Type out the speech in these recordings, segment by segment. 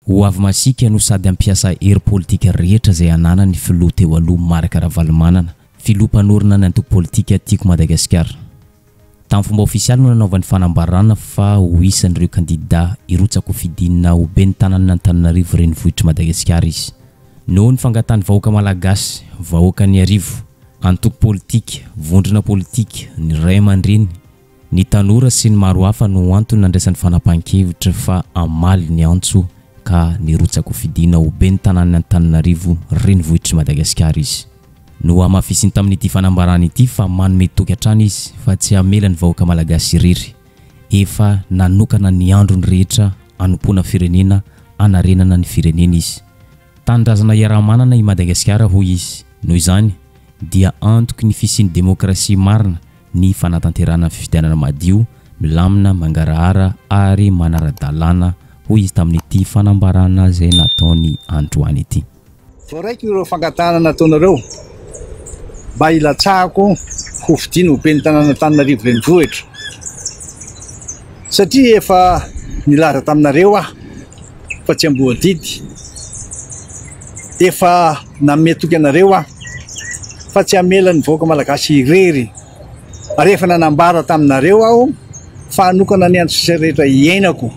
Ho avy masiaka no sady hampiasa hery politika rehetra izay ananany filoha teo aloha Marc Ravalomanana, filoha mpanorina ny antoko politika Tiako Madagasikara. Tamin'ny fomba ofisialy no nanaovany fanambarana fa ho isan'ireo kandida hirotsa-kofidina ho ben'ny tanànan'Antananarivo renivohitr'i Madagasikara izy. Noho ny fangatahan'ny vahoaka malagasy, vahoakan'Iarivo, antoko politika, vondrona politika, ny ray aman-dreny, Ny tanora sy ny maro hafa no antony nandraisany fanapahan-kevitra fa hamaly ny antso ka nirotsa-kofidina ho ben'ny tanàn'i Antananarivo renivohitr'i Madagasikara izy. Nohamafisiny tamin'ity fanambarana ity fa manome toky hatrany izy fa tsy hamela ny vahoaka malagasy irery. Efa nanokana ny androny rehetra hanompoana firenena hanarenana ny firenena izy. Tanindrazana iaraha-manana i Madagasikara hoy izy. Noho izany dia antoky ny fisian'ny demokrasia marina ny fanatanterahana fifidianana madio, milamina, mangarahara ary manara-dalàna, hoy izy tamin'ity fanambarana izay nataony androany ity. Voaraiko ireo fangatahana nataonareo mba hilatsahako ho fidiana ho ben'ny tanàn'Antananarivo Renivohitra satria efa nilaza taminareo aho fa tsy amboadidy, efa nanome toky anareo aho fa tsy hamela ny vahoaka malagasy irery ary efa nanambara taminareo aho fa hanokana ny andro sisa rehetra iainako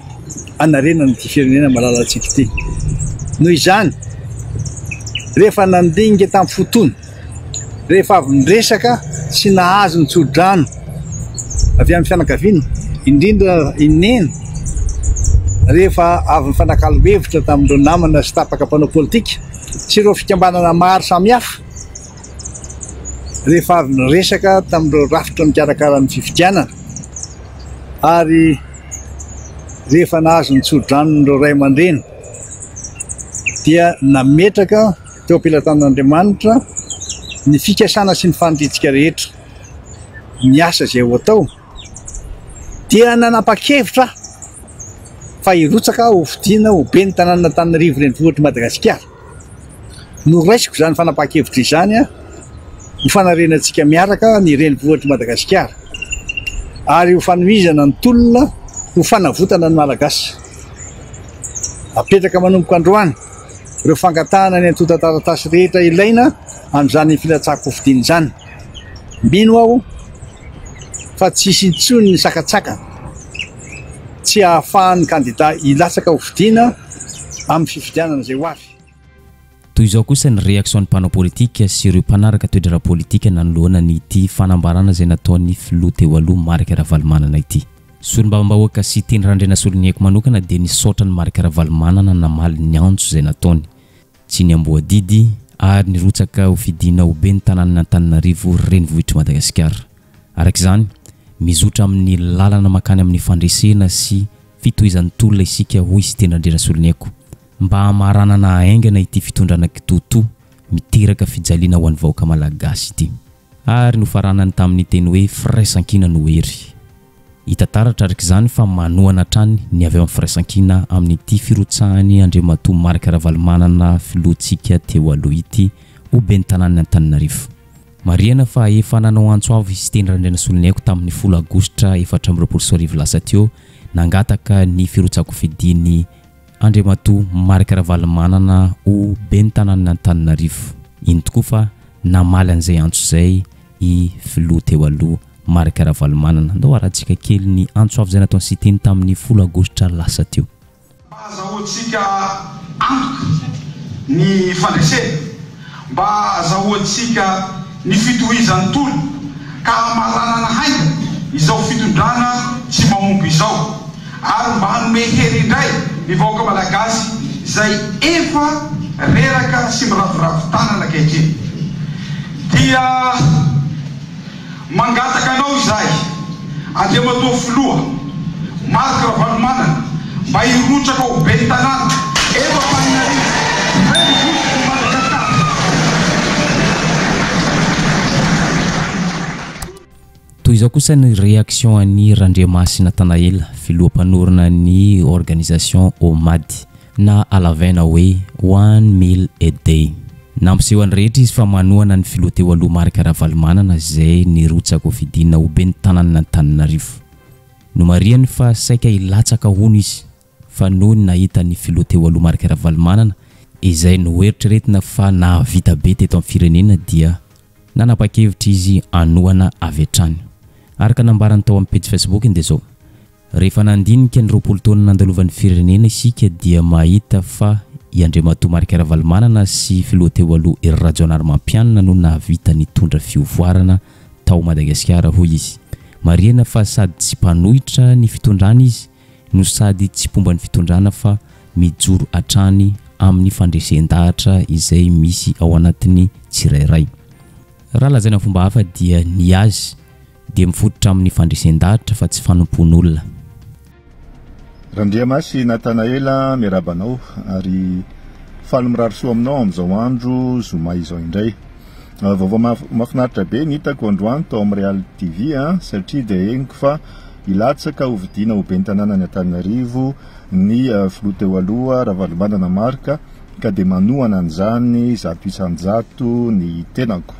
hanarenana ity firenena malalantsika ity. Noho izany, rehefa nandinika tamin'ny fo tony, rehefa avy niresaka sy nahazo ny tsodrano avy amin'ny fianakaviana, indrindra i Neny, rehefa avy nifanakalo hevitra tamin'ireo namana sy tapaka mpanao politika sy ireo fikambanana maro samihafa, rehefa avy niresaka tamin'ireo rafitra mikarakara ny fifidianana ary rehefa nahazo ny tsodranon'ireo ray aman-dreny dia nametraka teo am-pelatanan'Andriamanitra ny fikasana sy ny faniriantsika rehetra, ny asa izay ho atao, dia nanapa-kevitra aho fa hirotsaka ho fidiana ho ben'ny tanànan'Antananarivo renivohitr'i Madagasikara. Noraisiko izany fanapahan-kevitra izany ho fanarenantsika miaraka ny renivohitr'i Madagasikara ary ho fanohizana ny tolona ho fanavotana ny Malagasy. Apetraka manomboka androany ireo fangatahana ny antontan-taratasy rehetra ilaina amin'izany filatsahan-kofidina izany. Mino aho fa tsy hisy intsony ny sakantsakana tsy hahafahan'ny kandida hilatsaka hofidina amin'ny fifidianana izay ho avy. Toy izao kosa ny réaction-n'ny mpanao politika sy ireo mpanaraka toedraharaha politika nanoloana ny ity fanambarana izay nataon'ny filoha teo aloha Marc Ravalomanana ity. Solombavambahoaka Siteny Randrianasoloniaiko manokana dia nisaotra an'i Marc Ravalomanana namaly ny antso izay nataony. Tsy niamboho-adidy ary nirotsaka ho fidiana ho ben'ny tanànan'Antananarivo renivohitr'i Madagasikara. Araka izany, mizotra amin'ny lalana mankany amin'ny fandresena sy fitohizan'ny tolona isika hoy Siteny Randrianasoloniaiko mba hamaranana haingana ity fitondrana kitoatoa miteraka fijaliana ho an'ny vahoaka malagasy ity. Ary nofaranany tamin'ny teny hoe firaisankina no hery. Hita taratra araka izany fa manohana hatrany ny avy ao amin'ny firaisankina amin'ity firotsahan'i Andriamatoa Marc Ravalomanana filohantsika teo aloha ity ho ben'ny tanànan'i Antananarivo. Marihana fa efa nanao antso avo i Siteny Randrianasoloniaiko tamin'ny folo aogositra 2024 lasa teo nangataka ny firotsahan-kofidin'i Andriamatoa Marc Ravalomanana ho ben'ny tanànan'Antananarivo. Iny tokoa fa namaly an'izay antso izay i filoha teo aloha Marc Ravalomanana. Andao harahantsika kely ny antso avo izay nataon'i Siteny tamin'ny folo aogositra lasa teo. Mba hazahoantsika antoka ny fandresena, mba hazahoantsika ny fitohizan'ny tolona ka hamaranana haingana izao fitondrana tsy mahomby izao ary mba hanome hery indray ny vahoaka malagasy izay efa reraka sy miraviravy tanana ankehitriny dia Mangataka anao izahay, Andriamatoa Filoha Marc Ravalomanana, mba hirotsaka ho Ben'ny Tanàna eto Antananarivo, renivohitr'i Madagasikara. Toy izao kosa ny réaction an'i Randriamasy Nathanael, filoha mpanorina ny organisation OMAD, na halavaina hoe One Meal a Day. Nampiseho an'ny rehetra izy fa manohana ny filoha teo aloha Marc Ravalomanana izay nirotsaka ho fidiana ho ben'ny tanànan'Antananarivo. Nomarihany fa saika hilatsaka hono izy. fa nony nahita ny filoha teo aloha Marc Ravalomanana izay noeritreretina fa nahavita be teto amin'ny firenena dia nanapa-kevitra izy hanohana avy hatrany. Araka ny nambarany tao amin'ny pejy Facebook-ny dia izao, Rehefa nandinika ny 20 taona nandalovan'ny firenena isika dia mahita fa i Andriamatoa Marc Ravalomanana sy filoha teo aloha Hery Rajaonarimampianina no nahavita nitondra fiovoarana tao Madagasikara, hoy izy. Marihana fa sady tsy mpanohitra ny fitondrana izy no sady tsy mpomba ny fitondrana fa mijoro hatrany amin'ny fandresen-dahatra izay misy ao anatin'ny tsirairay. Raha lazaina fomba hafa dia ny azy dia mifototra amin'ny fandresen-dahatra fa tsy fanompoan'olona. Randriamasy Nathanaela miarahaba anao ary faly mirary soa aminao amin'izao andro zoma izao indray. Vaovao mahafinaritra be ny hitako androany tao amin'ny Real TV satria dia henoko fa hilatsaka ho vidiana ho ben'ny tanànan'i Antananarivo ny filoha teo aloha Ravalomanana Marc ka dia manohana an'izany 100% ny tenako.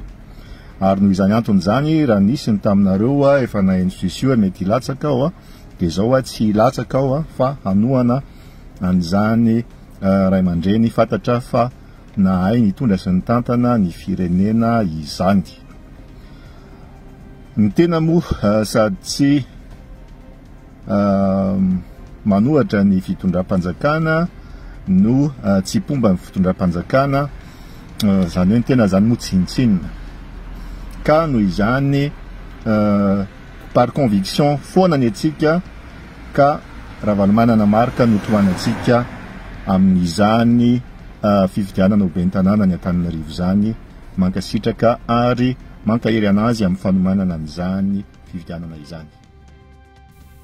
Ary noho izany antony izany raha nisy ny taminareo efa naheno sisio hoe mety hilatsaka aho dia izao aho tsy hilatsaka aho fa hanohana an'izany ray aman-dreny fantatra fa nahay nitondra sy nitantana ny firenena izany. Ny tena moa sady tsy manohatra ny fitondram-panjakana no tsy mpomba ny fitondram-panjakana, izany hoe ny tena izany moa tsinontsinona. Ka noho izany par conviction foana ny antsika ka Ravalomanana Marc no tohanantsika amin'izany fifidianana ho ben'ny tanàna ny Antananarivo izany. Mankasitraka ary mankahery an'azy amin'ny fanomanana an'izany fifidianana izany.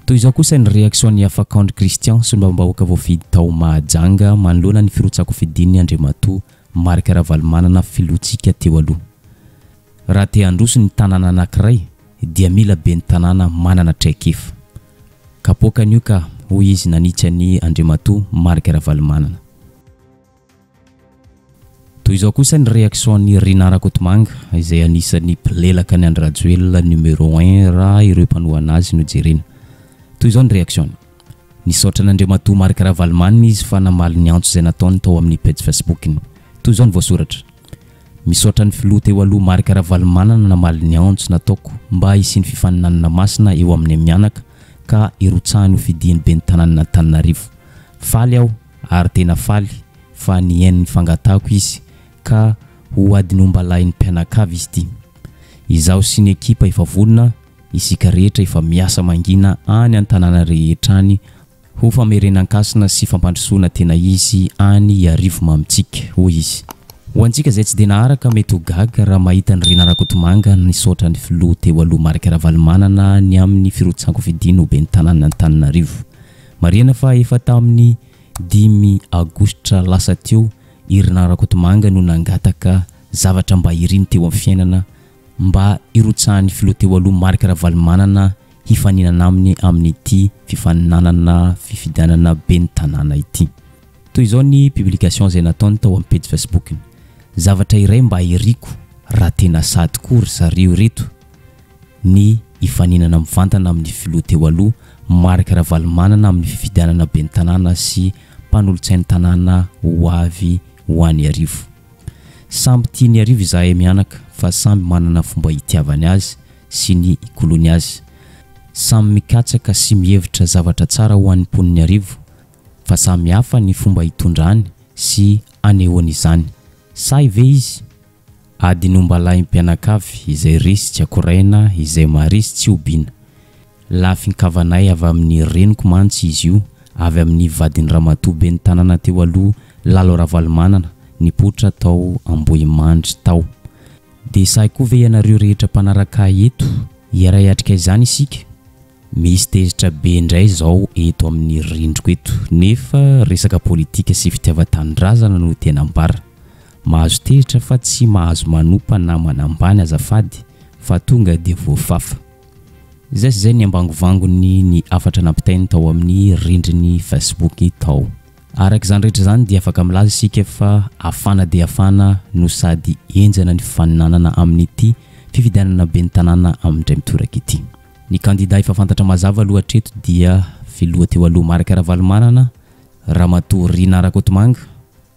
Toy izao kosa ny réaction-n'i Afakandry Christian, solombavambahoaka voafidy tao Mahajanga, manoloana ny firotsahan-kofidin'ny Andriamatoa Marc Ravalomanana filohantsika teo aloha. Raha te handroso ny tanàna anankiray dia mila ben'ny tanàna manana traikefa. Kapoaka an'io ka, hoy izy nanitsy an'i Andriamatoa Marc Ravalomanana. Toy izao kosa ny réaction-n'i Rinah Rakotomanga, izay anisan'ny mpilelaka an'i Andry Rajoelina numéro un raha ireo mpanohana azy no jerena. Toy izao ny réaction-ny. Nisaotra an'Andriamatoa Marc Ravalomanana izy fa namaly ny antso izay nataony tao amin'ny pejy Facebook-ny. Toy izao ny voasoratra. Misaotra ny filoha teo aloha Marc Ravalomanana namaly ny antso nataoko mba hisian'ny fifaninanana masina eo aminay mianaka ka hirotsahany ho fidian'ny ben'ny tanànan'Antananarivo. Faly aho ary tena faly fa nihaino ny fangatahako izy ka ho adin'ombalahin'ny mpianakavy izy ity. Izaho sy ny ekipa efa vonona, isika rehetra efa miasa mangina any an-tanàna rehetra any ho famerenan-kasina sy fampandrosoana tena izy any Iarivo mamintsika, hoy izy. Ho antsika izay tsy dia naharaka mety ho gaga raha mahita an'i Rina Rakotomanga nisaotra ny filoha teo aloha Marc Ravalomanana ny amin'ny firotsahan-kofidiny ho ben'ny tanànan'Antananarivo. Marihana fa efa tamin'ny dimy aogositra lasa teo i Rinah Rakotomanga no nangataka zavatra mba iriny teo amin'ny fiainana mba hirotsahan'ny filoha teo aloha Marc Ravalomanana hifaninana aminy amin'ity fifaninanana fifidianana ben'ny tanàna ity. Toy izao ny publication izay nataony tao amin'ny pejy Facebook-ny, Zavatra iray mba iriko raha tena sahy tokoa ry zareo ireto ny hifaninana mivantana amin'ny filoha teo aloha Marc Ravalomanana amin'ny fifidianana ben'ny tanàna sy mpanolotsain'ny tanàna ho avy ho any Iarivo. Samby tia ny Iarivo izahay mianaka fa samby manana fomba hitiavany azy sy ny hikoloany azy. Samy mikatsaka sy mihevitra zavatra tsara ho an'ny mponin'Iarivo fa samy hafa ny fomba hitondrany sy hanehoany izany. Sahy ve izy? Adin'ombalahim-pianakavy izay resy tsy akoraina izay maharesy tsy hobiana. Lafin-kavanay avy amin'ny reniko mantsy izy io, avy amin'ny vadin'i ramatoa ben'ny tanàna teo aloha Lalo Ravalomanana, nipoitra tao Ambohimandry tao. Dia sahy koa ve ianareo rehetra mpanaraka ahy eto hiara-hiatrika izany isika? Misy tezitra be indray izao eto amin'ny rindriko eto, nefa resaka politika sy fitiavan-tanindrazana no tena ambara. Mahazo tezitra fa tsy mahazo manopa na manambany azafady fa tonga dia voafafa. Izay sy izay ny ambangovangony ny hafatra nampitainy tao amin'ny rindrin'ny Facebook tao. Araka izany rehetra izany dia afaka milaza isika fa hafana dia hafana no sady henjana ny fifaninanana amin'ity fifidianana ben'ny tanàna amin'ny indray mitoraka ity. Ny kandida efa fantatra mazava aloha hatreto dia filoha teo aloha Marc Ravalomanana Ramatoa Rinah Rakotomanga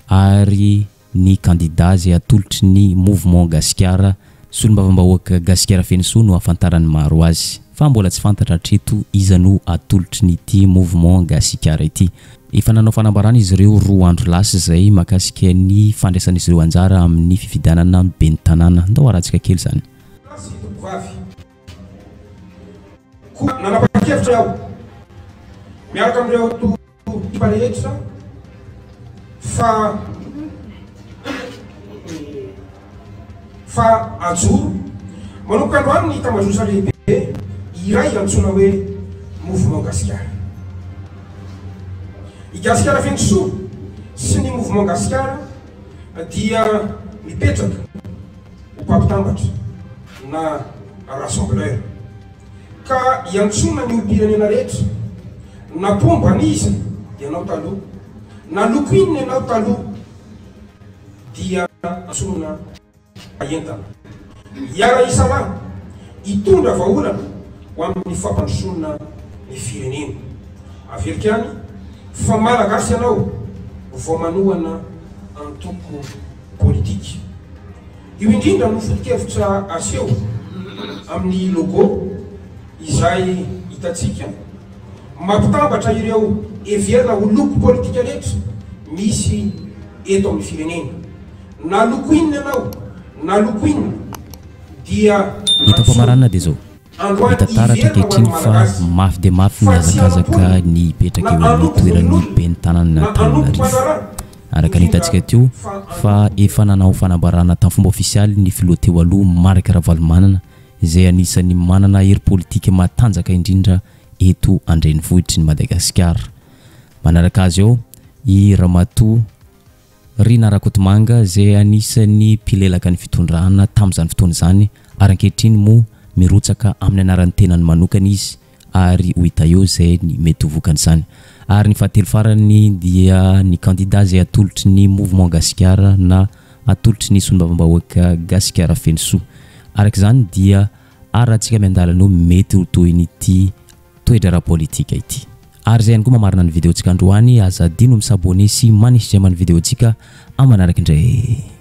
ary ny kandida izay atolotry ny Mouvement Gasikara, solombavambahoaka Gasikara Fenosoa no ahafantaran'ny maro azy. Fa mbola tsy fantatra hatreto iza no atolotry ny ity Mouvement Gasikara ity. Efa nanao fanambarana izy ireo roa andro lasa izay mahakasika ny fandraisan'izy ireo anjara amin'ny fifidianana ben'ny tanàna. Ndao harahantsika kely izany. Sy tompovavy. Koa nanapa-kevitra aho, miaraka amin'ireo ekipa rehetra, fa fa ajoro manomboka androany ny tambajotra lehibe iray antsoina hoe Mouvement Gasikara. I Gasikara Fenosoa sy ny Mouvement Gasikara dia mipetraka ho mpampitambatra na rassembleur ka iantsoana ny olom-pirenena rehetra na mpomba an'iza ianao taloha na loko inona ianao taloha dia antsoina entana hiara-hisalahy hitondra vahaolana ho amin'ny fampandrosoana ny firenena. Averiko ihany fa Malagasy ianao vao manohana antoko politika. Io indrindra no foto-kevitra aseho amin'ny logo izay hitantsika mampitambatra ireo heverina ho loko politika rehetra misy eto amin'ny firenena. Na loko inona ianao na loko inona dia Eto am-pamaranana dia izao. Androany Hita taratra hiverina ho an'ny ankehitriny fa Malagasy mafy dia mafy ny fa tsy hanao hazakazaka mponina ny hipetraka na eo amin'ny hanompo toeran'ny vonin'olona ben'ny na hanompo tanànan'Antananarivo. mpandraharaha Araka ny indrindra hitantsika teo fa fa hanompo efa nanao fanambarana tamin'ny fomba ofisialy ny filoha teo aloha Marc Ravalomanana izay anisan'ny manana hery politika matanjaka indrindra eto an-drenivohitry ny Madagasikara. Manaraka azy eo i Ramatoa Rinah Rakotomanga izay anisan'ny mpilelaka ny fitondrana tamin'izany fotoana izany ary ankehitriny moa mirotsaka amin'ny anaran'ny tenany manokana izy ary ho hita eo izay ny mety ho vokan'izany. Ary ny fahatelo farany dia ny kandida izay atolotry ny Mouvement Gasikara na atolotry ny solombavambahoaka Gasikara Fenosoa. Araka izany dia arahantsika miandalana eo mety ho tohin'ity toe-draharaha politika ity. Ary izay ihany koa mamarana ny video-ntsika androany, aza adino mi-s'abonner sy manisy j'aime ny video-ntsika amin'ny manaraka indray.